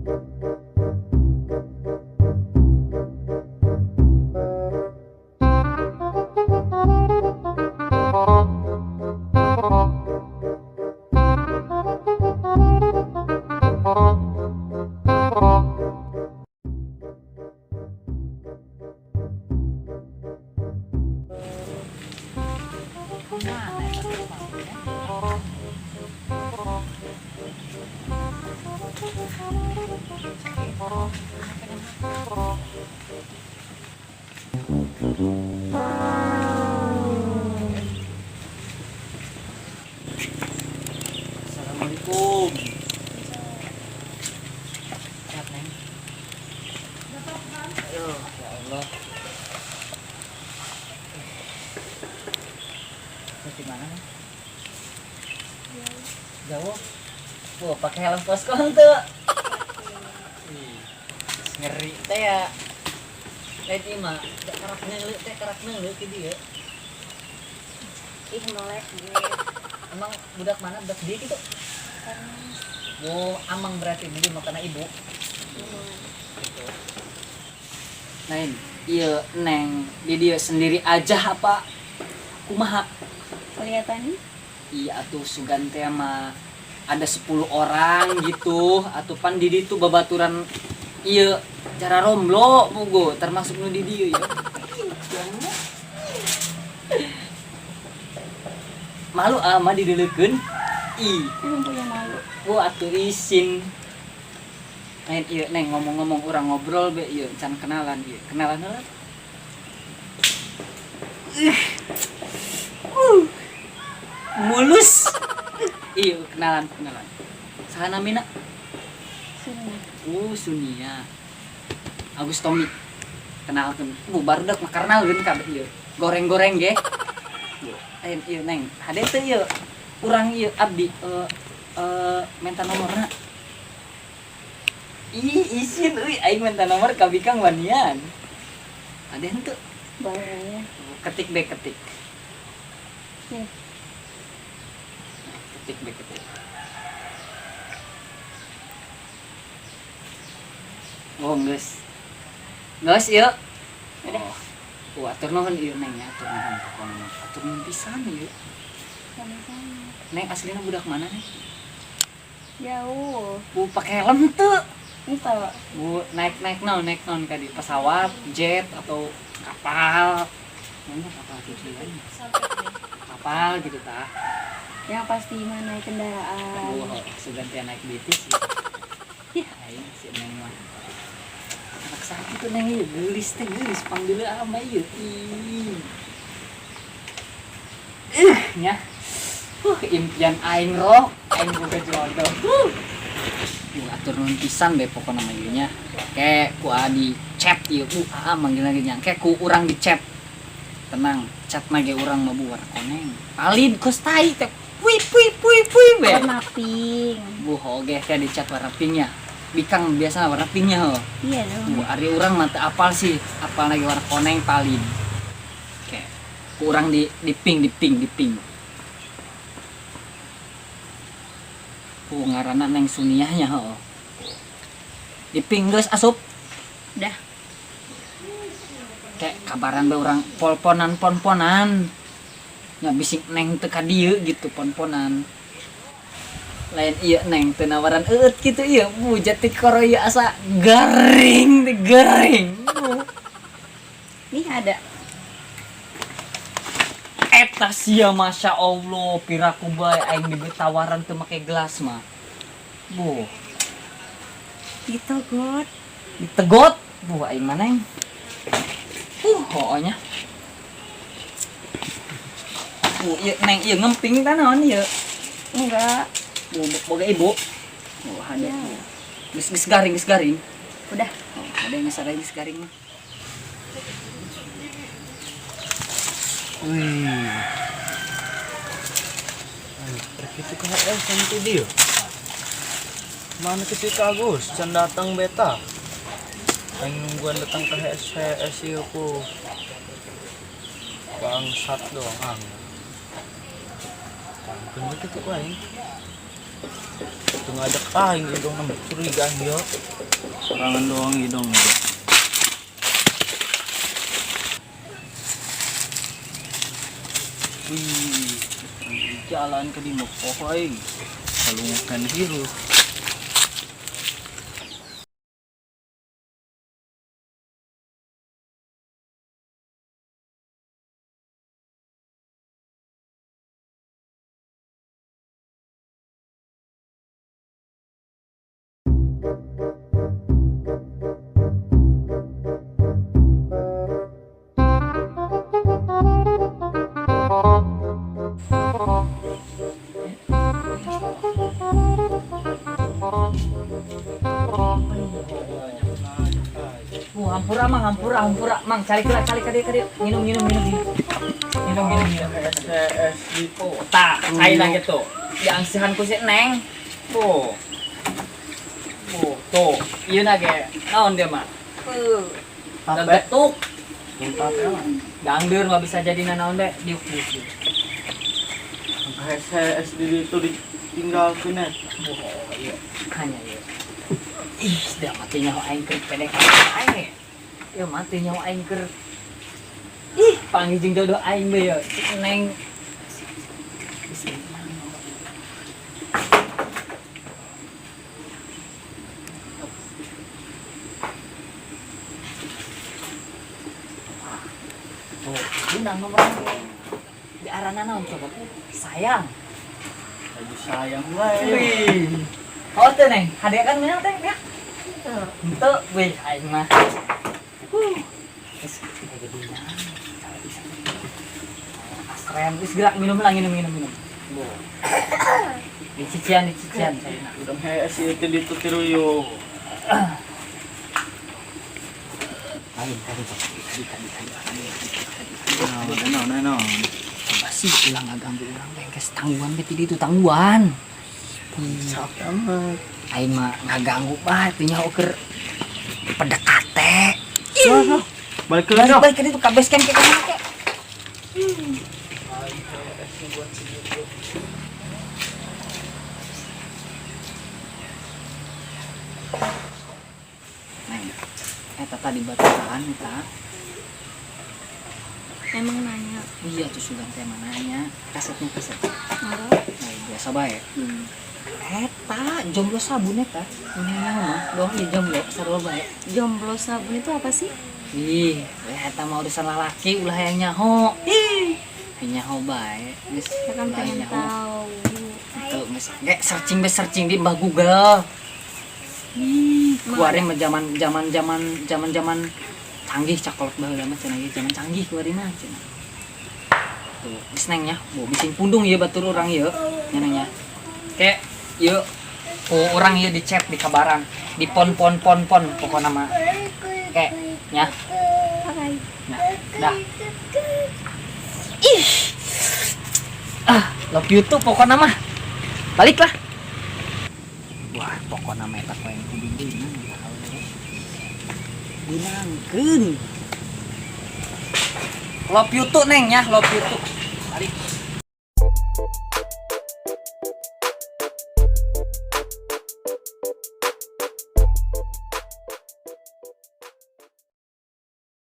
Mana eta telepon, ya? Assalamualaikum. Sehat, Neng? Aduh, ya Allah. Terus di mana, Neng? Jauh. Wah, pakai helm posko tuh. Ih, ngeri teh ya. Eh, ieu mah karak neuleu teh, karak neuleu ki dieu. Ih, noleh gue. Emang budak mana, budak dia gitu? Oh, amang berarti dia mah karena ibu. Gitu. Lain, iya Neng, di dia sendiri aja apa kumaha? Kelihatannya. Iya atuh, sugan teh mah ada 10 orang gitu atau pan di ditu babaturan iya cara romblo pugo termasuk nu di dieu ya. Malu ah mah dideuleukeun. Ih, Emang punya malu. Gua atuh isin. Lain iya Neng, ngomong-ngomong urang ngobrol be ieu can kenalan ieu. Kenalan heula. Ih. Mulus. Iya, kenalan, kenalan. Saha namina? Sunia. Sunia. Agus Tommy. Kenalkeun. Bu, barudak mah kenalkeun kabeh ieu. Goreng-goreng ge. Bu, ayo ieu Neng, hade teu ieu? Urang ieu abdi minta nomorna. Ih, isin euy aing minta nomor ka Bikang wanian. Ada henteu? Boleh. Ketik be, ketik. Nih. Ketik be, ketik. Oh, geus. Geus ieu. Udah. Oh. Wah, atur nuhun ieu Neng ya, atur nuhun pokona. Atur nuhun pisan ieu. Sama-sama. Neng aslinya budak mana nih? Jauh. Bu, pakai helm tuh. Itu. Bu, naik naik naon, naik naon kadi, pesawat, jet atau kapal? Mana kapal gitu ya? Kapal gitu tah. Yang pasti mah naik kendaraan. Bu, sugan teh naik betis ya. Ih, aing si Neng mah. Anak sakit tuh Neng ieu, geulis teh geulis pangdeuleu ama ieu. Ih. Nya. Impian aing roh, aing boga jodoh. Atur nuhun pisan be pokona mah ieu nya. Ke ku di chat ieu, bu, aa manggil lagi nya. Ke ku urang di chat. Tenang, chat mah ge urang mah bu warna koneng. Palid kos tai teh. Pui pui pui pui be. Warna pink. Bu, oge teh di chat warna pinknya. Bikang biasa warna pinknya ho. Iya dong. Bu, ari urang mah teu apal sih, apal lagi warna koneng palid. Oke. Ku urang di pink, di pink, di pink. Ku ngaranna Neng Suniahnya ho. Di pink geus asup. Udah. Kayak kabaran be urang polponan ponponan. Nya bising Neng teu ka dieu gitu ponponan. Lain iya Neng teu nawaran eueut kitu ieu. Bu, jati koro ieu asa garing teh garing. Bu. Nih ada. Eta sia, masya Allah, piraku bae aing diberi tawaran teu make gelas mah. Bu, Gitu, God. Ditegot. Bu, aing mah Neng. Pokoknya. Bu, ieu Neng ieu ngemping tah naon ieu? Enggak. Bu, boga ibu. Bu, hade. Ya. Bu. Geus geus garing, geus garing. Udah. Oh, ada yang ngesara geus garing mah. Wih. Ayo, rek itu ke HS nanti dia. Mana ke si Agus? Can datang beta. Aing nungguan datang ke HS HS ieu ku. Bangsat doang ang. Tangkeun we kitu aing. Itu ngajak aing idong nambah curiga aing yo. Sorangan doang idong gitu. Wih, jalan ke di mopoho aing. Kalungukan hirup. Hampura mang, hampura, hampura mang, cari kira, cari kari kari, minum, minum, minum, minum, minum, minum, minum. Oh, tak, cai lah gitu. Yang sihan ku si neng, oh, oh, tuh, iya nage, naon dia mah? Getuk, gangdir mah bisa jadi naon deh, diuk diuk. SS di itu ditinggalkan ya. Oh, iya, hanya iya. Ih, dah mati nyawa aing keur PDKT aing. Ya mati nyawa aing keur. Ih, panggil jeung jodoh aing bae ya. Si Neng. Oh, undang nomor di arana naon coba? Sayang. Lagi sayang wae. Wih. Oh teh Neng, hadiah kan menang teh ya? Henteu, wih aing mah. Geus jadi asrem, geus gerak minum lah, minum minum minum. Bo. Dicician, dicician saya. Udah hees ieu teh ditu tiru yo. Kali kali kali kali kali kali. Naon naon naon. Coba sih ulah ngaganggu urang teh geus tangguhan teh di ditu tangguhan. Sok amat. Aing mah ngaganggu bae teu nyaho keur pedekate. Balik ke Balik balik ke ditu ka base camp ke kana ke. Neng, eta tadi baturan eta. Emang nanya? Iya tuh sugan teh mah nanya. Kasetnya kaset. Enggak. Nah, biasa bae. Eta jomblo sabun eta. Nanya mah doang ieu jomblo sarua bae. Jomblo sabun itu apa sih? Ih, eta mah urusan lalaki ulah hayang nyaho. Ih, nyaho bae. Geus Saya kan pengen nyaho. tahu. Tuh, geus ge searching be searching di Mbah Google. Ih, kuari mah zaman zaman zaman zaman zaman canggih cakolot baheula mah cenah ieu zaman canggih kuari mah cenah. Tuh, geus neng nya, bo bising pundung ieu batur urang ieu nya neng nya. Kayak ieu oh, orang ieu di chat di kabaran, di pon pon pon pon pokona mah. Kayak nya. Bye. Nah, dah. Ih. Ah, love you tuh pokona mah. Baliklah. Wah, pokona mah eta poe kudu beunang Beunangkeun. Love you tuh neng ya, love you tuh. Balik.